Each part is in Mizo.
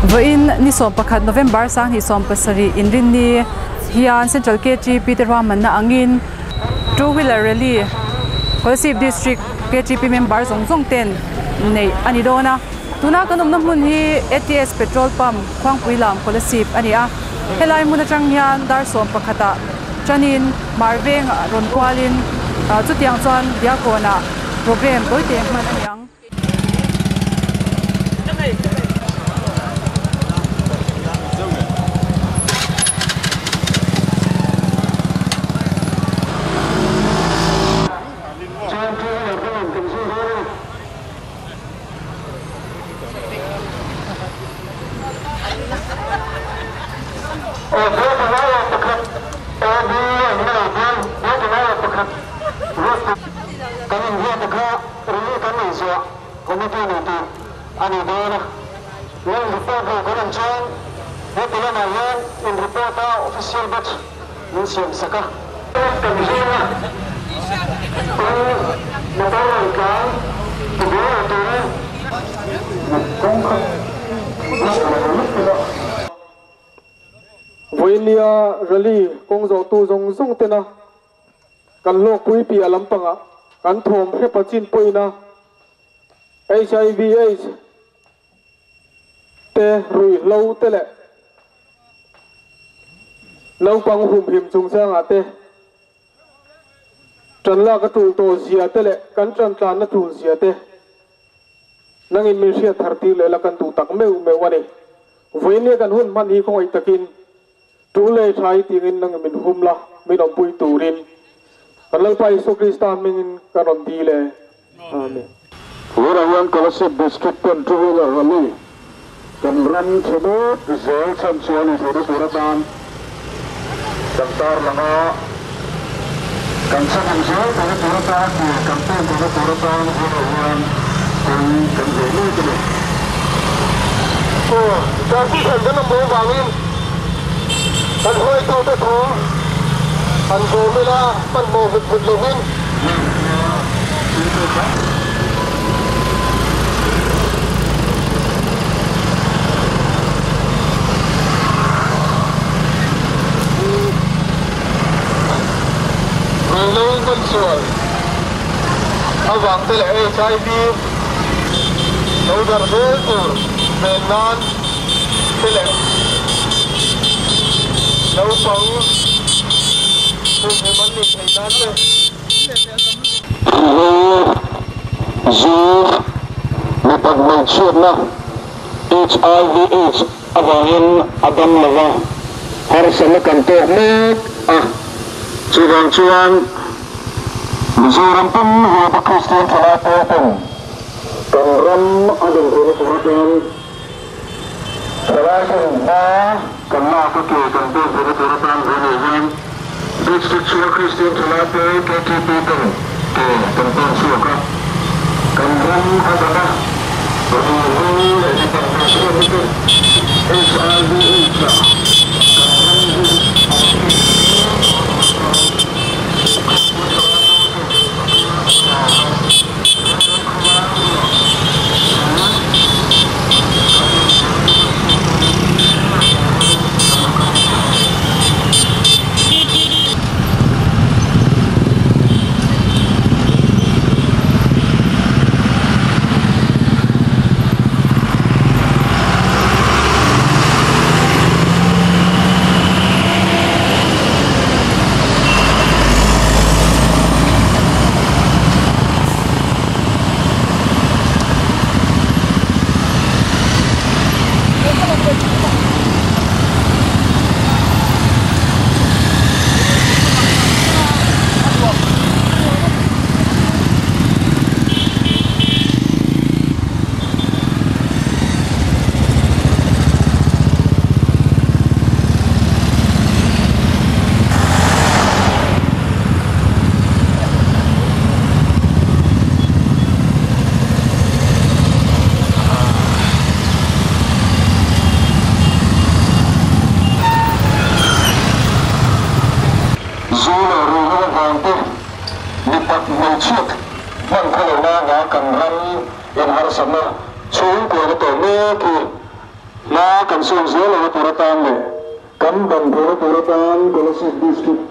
Vawiin ni 11 November 2017 Inrinni hian Central KTP te ruahmanna angin Two Wheeler Rally Kolasib District KTP member zawng zawng ten neih a ni dawn a. Tuna kan awmna hmun hi ATS Petrol Pump Khuangpui lam Kolasib a ni a. Helai hmun atang hian dar 11 ah tanin Marveng ah rawn kualin chutiang chuan Diakon ah program tawite hman a ni ang. Vawinia rally kawng zawhtu zawng zawng tena kan hlawkpui piah lampangah kan thawm hrepa chin pawhin a HIV AIDS te ruihhlo te leh naupang humhim chungchangah te tan lak a tul tawh zia te leh kan tan tlanna tul zia te nangin min hriat thar tir leh la kan duh tak meuh meuh a ni. Vawinia kan hun hman hi khawngaih takin tul leh tha hi tingin nangin min hum la min awmpui turin kan Lalpa Isu Krista hmingin kan rawn dil e. Amen. Vawiin Kolasib District ten Two Wheeler Rally kan ram chhe mek zel chhan chuan in theihna tur atan kan tar langa kan chhan zel theihna tur atan ke kan pen theihna tur atan vawiin kan kan ve mek a ni. Traffic an kan awm vangin kan hruaitute thu an zawm ila hmanhmawh vut vut lovin. Ruihhlo hmansual avang te leh HIV lo darh zel tur ven nan te leh naupang humhim an nih theih nan te. Ruihhlo, zu, mipat hmeichhiatna, HIV AIDS avangin a dam lova harsatna kan tawk mek a. Chuvang chuan Mizoram pum huapa Kristian thalai pawl ten kan ram a dam theihna tur atan thalai ten hma kan lak a ke kan pen theihna tur atan vawiin hian District chhunga Kristian thalai pawl KTP ten ke kan pen chhuak a, kan ram a dam a, ruihhlo leh mipat hmeichhiatna te HIV AIDS ah kan ram hi a Zu leh ruihhlo avang te mipat hmeichhiat hman khaw lohna anga kan ram in harsatna Chhungkua na tawh mek hi hma kan sawn zel anga tur atan leh kan ban theihna tur atan Kolasib District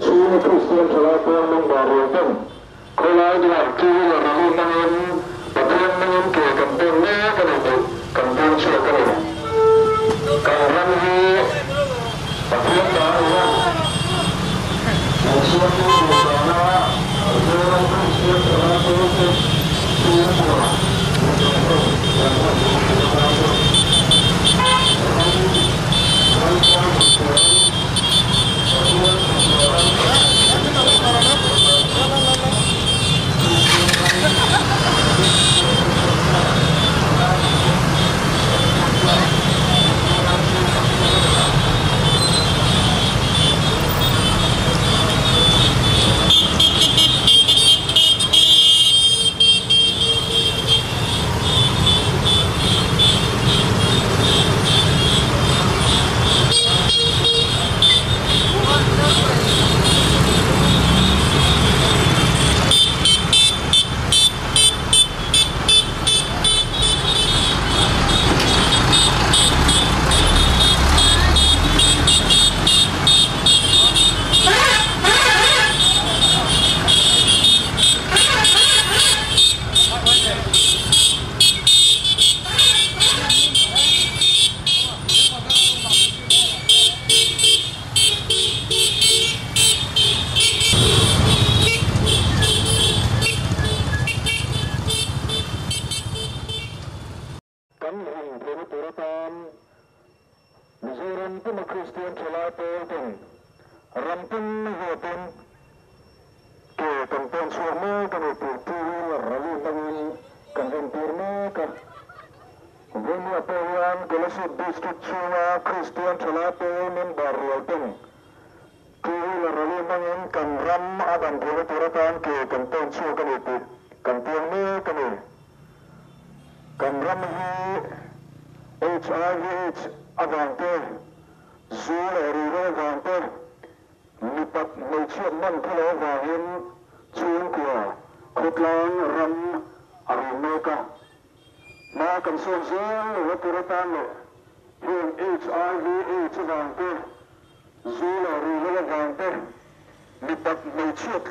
chhunga Kristian thalai pawl member rual ten khawlai dangah two wheeler rally hmangin Pathian hmangin ke kan pen mek a ni tih kan puang chhuak a ni. Kan ram hi Pathian ta a ni a, min siamtu duh dana Zoram Kristian thalai pawl te chhungkua mi zawng zawng kan hman duh tur atan te ram Lalpa duhthua ram Pathian duhthua ram kan hman duh tur atan Kristian ram Kristian te chhungkua thalai ten kan Mizoram chu Pathian a ni a. Kan him theihna tur atan Mizoram puma Kristian thalai pawl ten ram pum huapin ke kan pen chhuak mek a ni tih two wheeler rally hmangin kan entir mek a. Vawimia pawh hian Kolasib District chhunga Kristian thalai pawl member rual ten two wheeler rally hmangin kan ram a dam theihna tur atan ke kan pen chhuak a ni tih kan puang mek a ni. Kan ram hi HIV aids avang te, zu leh ruihhlo avang te, mipat hmeichhiat hman thil avangin chhungkua khawtlang ram a run mek a. Hma kan sawn zel lo a tur atan leh heng HIV aids avang te, zu leh ruihhlo avang te, mipat hmeichhiat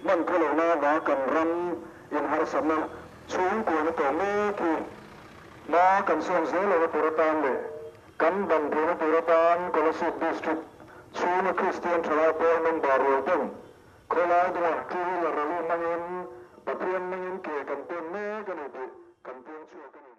Hman khaw lohna avanga kan ram inharsatna chhungkuaina tawh mek hi hma kan sawn zel lohna tur atan leh kan ban theihna tur atan Kolasib District chhunga Kristian thalai pawl member rual ten khawlai dungah two wheeler rally hmangin Pathian hmangin ke kan pen mek a ni tih kan puang chhuak a ni.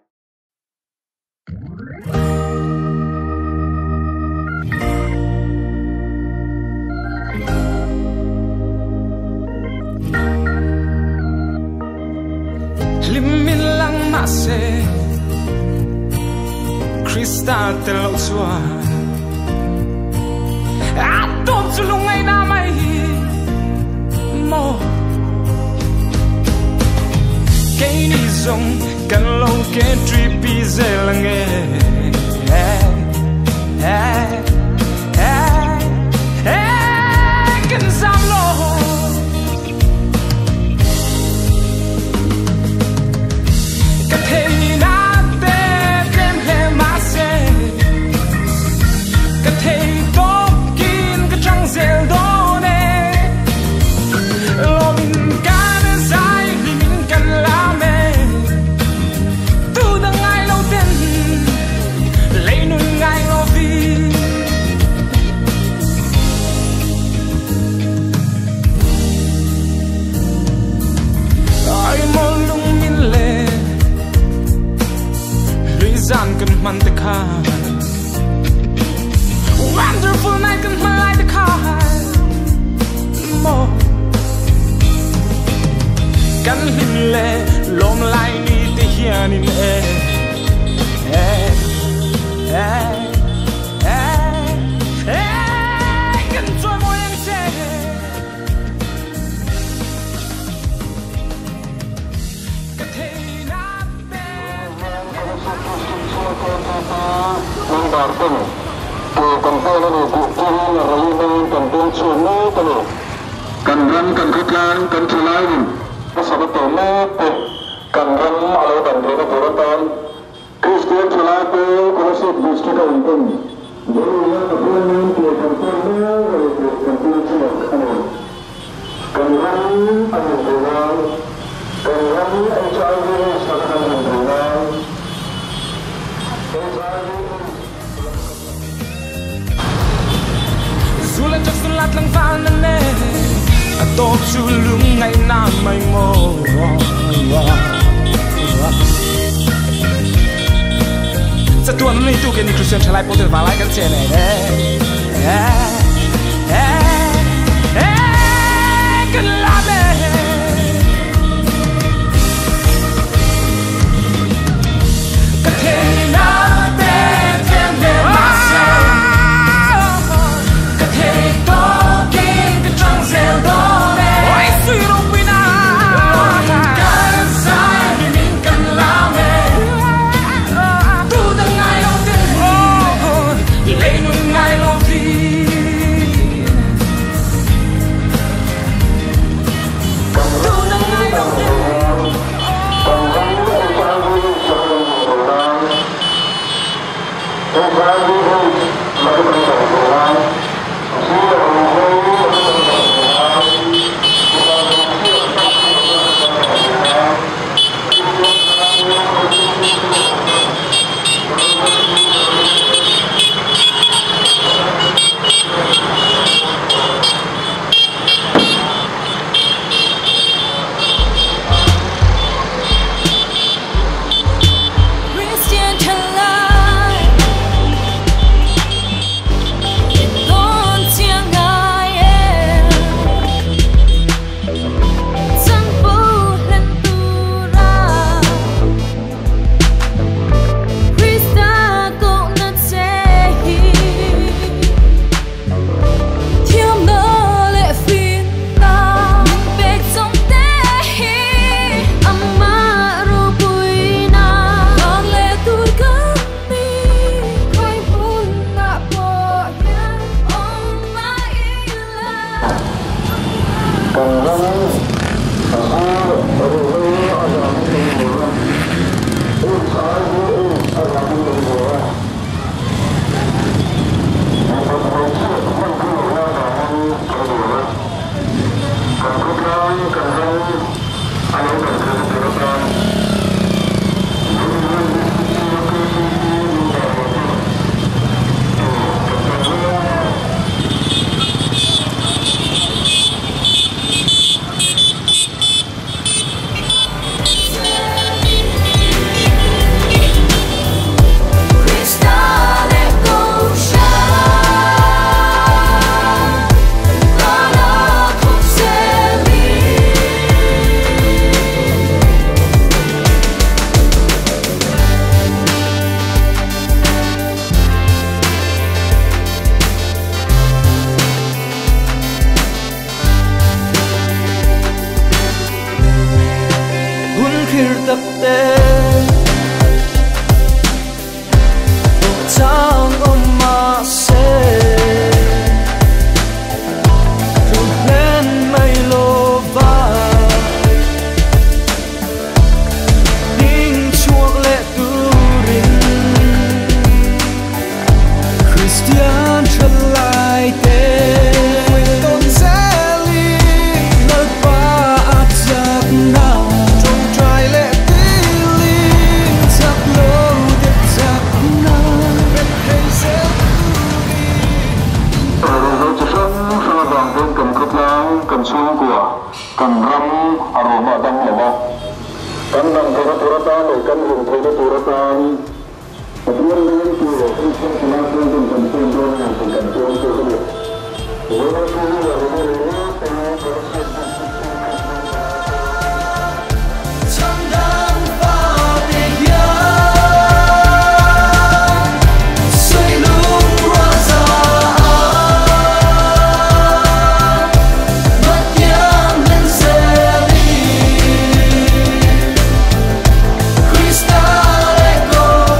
Hlim in lang mahse Krista tel lo chuan A tawp chu lungngaihna mai hi maw Keini zawng kan lo ke tripi zel ange Kan zam lo Ka theihna te tlem hle mahse Ka thei tawkin ka chang zel dawn e Lawmin kan zai hlimin kan lam e Tu dang ngai lo ten lei nun ngai lo vi Ai maw lung min le Lui zan kan hman te khan Wonderful night kan hman lai te khan Maw Kan hlim le lawm lai ni te hianin e Kan chawi mawi ang che Ka theihna te Member ten ke kan pen a ni tih turin rally hmangin kan peng chhuak mek a ni. Kan ram kan khawtlang kan thalai in hmasa na tawh mek te kan ram a lo dam theihna tur atan. District a awm ten Vawiin Pathian nen tur kan pek mek a ni tih kan tum chhuak a ni. Kan ram a him thei nan, kan ram HIV AIDS laka kan him thei nan, HIV AIDS. Zula Jackson la tlangval na ne a tawp chu lung ngaihna mai maw. Chatuan nei tu ke ni Christian thalai pawh ten valai kan che nei e e e kan la me. Ka theina te tlem ve mahse ka thei tawkin ka chang zel dawn e. Oi sui ropui na kan zai min kan lam e. Tu dang ngai lo te lei nun ngai lo vi. Tu dang ngai lo te. Kan ram HIV AIDS laka kan him thei nan, HIV AIDS laka kan dam thei nan, zu leh ruihhlo laka kan dam thei nan, mipa hmeichhia hmeichhia laka kan dam thei nan, Kristian thalai Christian thalai Don chiang ngai em Chan pu hlen tu ra Krista ko na che hi Thiam na le fin na Min pek trong te hi Amma ro pui na Con le tur kan ni Khoi hun na po hian Om ma ila Kan ram zu ruihhlo avangin kan hmu a, HIV AIDS avangin kan hmu a, mipat hmeichhia hman thu lohna avangin kan hmu a, kan khawtlang kan ram a lo dam theihna tur atan Vawiin District chhunga KTP member ho ten tur kan tan mek a. Krista le kosha Kana thuk seli Hun khir tak te chang om ma se tu hlen mai lo va ding chuak le turin Christian thalai te ton zeli lalpa a chak na trong trai le tilin chak lo de chak na bet hei zel Ruihhlo chi hrang hrang avang ten kan khawtlang, kan chhungkua, kan ram a rawm a dang lo a. Kan dang theihna tur atan leh kan hlim theihna tur atan Pathian leng tur leh Kristian thalai ten ten kan pen dawn a ni tih kan chuang chhuak a ni. Vawiin chu hi a rawm a rei reng Kolasib District chhung Kristian thalai te Chhandam fa te hian Sui lung rua za Mathiam hlen zeli Krista le kosha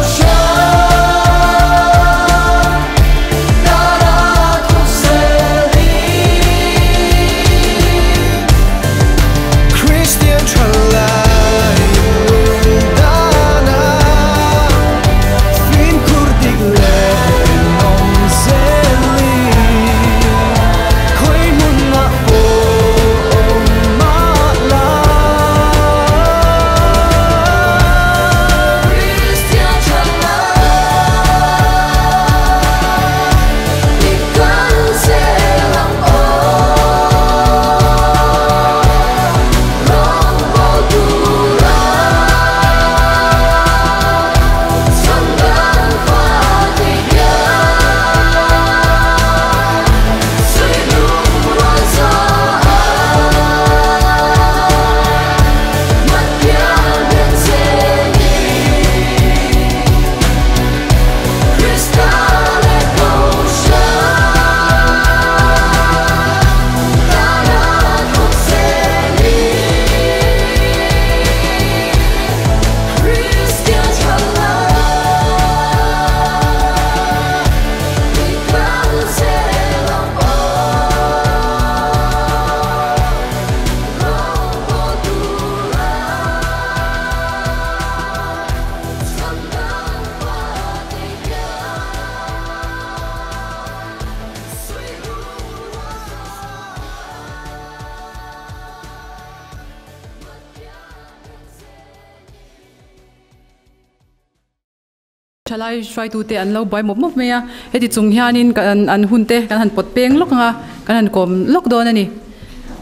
Thalai hruaitute an lo buai mawp mawp mai a, heti chung hianin kan an hun te kan han pawt peng lawk ang a, kan han kawm lawk dawn a ni.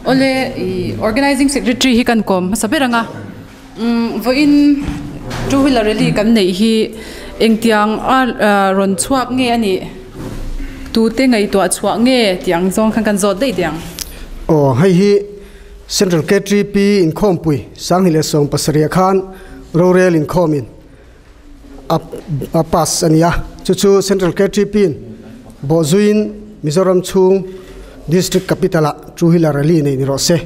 Awle ih Organising Secretary hi kan kawm hmasa ber ang a, umm vawiin two wheeler rally kan neih hi engtiang a rawn chhuak nge a nih, tute ngaihtuah chhuah nge tih ang zawng khan kan zawt daih teh ang. Aw hei hi Central KTP inkhawmpui 2017 ah khan rorel inkhawmin a pass a ni a, chu chu Central KTP in bawhzuiin Mizoram chhung District Capital ah Two Wheeler Rally neih ni rawh se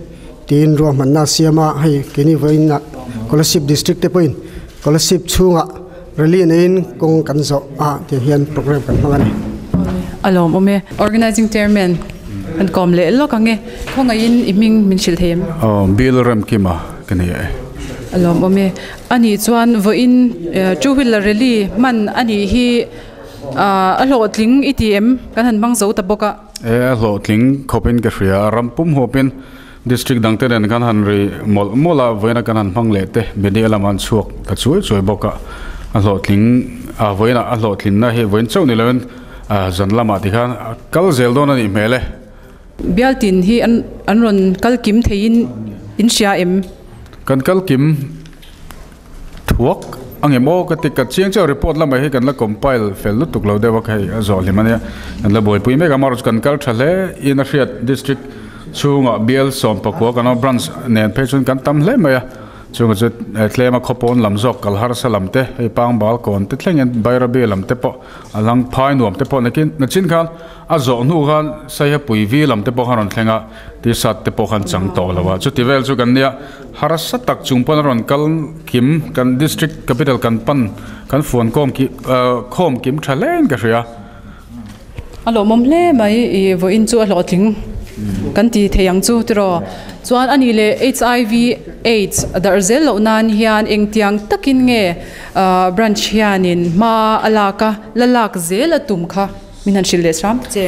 tiin ruahmanna a siam a, hei keini vawiin ah Kolasib District te pawhin Kolasib chhungah Rally neiin kawng kan zawh a tih hian program kan hmang a ni. A lawmawm e. Organizing Chairman kan kawm leh lawk ang e. Khawngaihin i hming min hrilh thei em? Aw, Bill Remkima ka ni e. A lawmawm e. Anih chuan vawiin two wheeler rally hman a nih hi a hlawhtling i ti em? Kan han hmang zo ta bawk a. E, a hlawhtling khawpin ka hria a, ram pum huapin district dangte nen kan han ri mawlh mawlh a, vawiina kan han hmang leh te media lamah an chhuak ta chuai chuai bawk a, a hlawhtling a vawiinah a hlawhtlinna hi vawiin chauh ni loin zan lamah tikhan a kal zel dawn a nih hmel e. Bialtin hi an an rawn kal kim theiin in hria em? Kan kal kim thuak a ngem aw ka ti ka chiang chiah report lamah hi kan la compile fel lutuk lo deuh a kha hei a zawh hlim a nia kan la buaipui mek a amaherawhchu kan kal tha hle in a hriat district chhungah bial sawmpakua kan awm a branch nen phei chuan kan tam hle mai a. Chungah chu tlema khawpawn lam zawk kal harsa lam te, hei pangbal kawn te thlengin Bairabi lam te pawh a lang phai nuam te pawh nakin nachin khan a zawh hnu khan Saiha Puivi lam te pawh khan rawn thleng a, T-shirt te pawh khan chang tawh lo a, chuti vel chu kan nia harsa tak chung pawn a rawn kal kim kan district capital kan pan kan fuan kawm ki khawm kim tha hlein ka hria. A lawmawm hle mai i vawiin chu a hlawhtling kan ti thei ang chu tiraw. Chuan a nih leh HIV AIDS a darh zel loh nan hian engtiang takin nge branch hianin hma a lak a, la lak zel a tum kha min han hrilh leh hram che.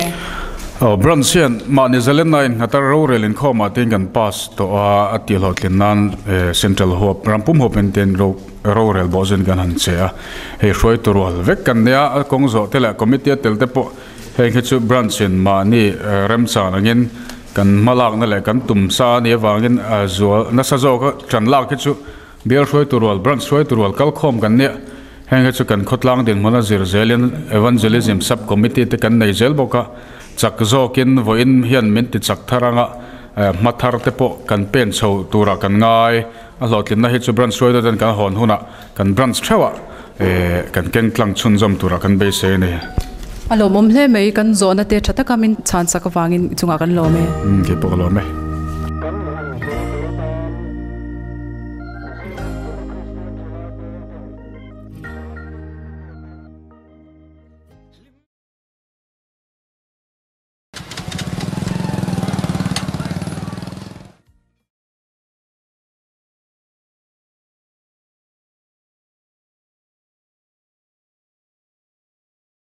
Aw branch hian mahni zalenna innghat a rorel inkhawmah te hian kan pass tawh a, a tih hlawhtlin nan central huap ram pum huap in te in ro Rorel bawh zin kan han che a, hei hruaitu rual vek kan nia, a kawng zawh te leh committee a tel te pawh heng hi chu branch in mahni remchang angin kan hmalakna leh kan tum sa a nih avangin zual nasa zawk a tan lak hi chu bial hruaitu rual branch hruaitu rual kalkhawm kan nia, heng hi chu kan khawtlang dinhmun a zir zelin evangelism sub committee te kan nei zel bawk a, chak zawkin vawiin hian min ti chak thar anga hma thar te pawh kan pen chho turah kan ngai. A hlawhtlinna hi chu branch hruaitu ten kan hawn hunah kan branch theuhah kan keng tlang chhunzawm turah kan beisei a ni. A lawmawm hle mai, kan zawhna te tha taka min chhan sak avangin i chungah kan lawm e. Kei pawh ka lawm e.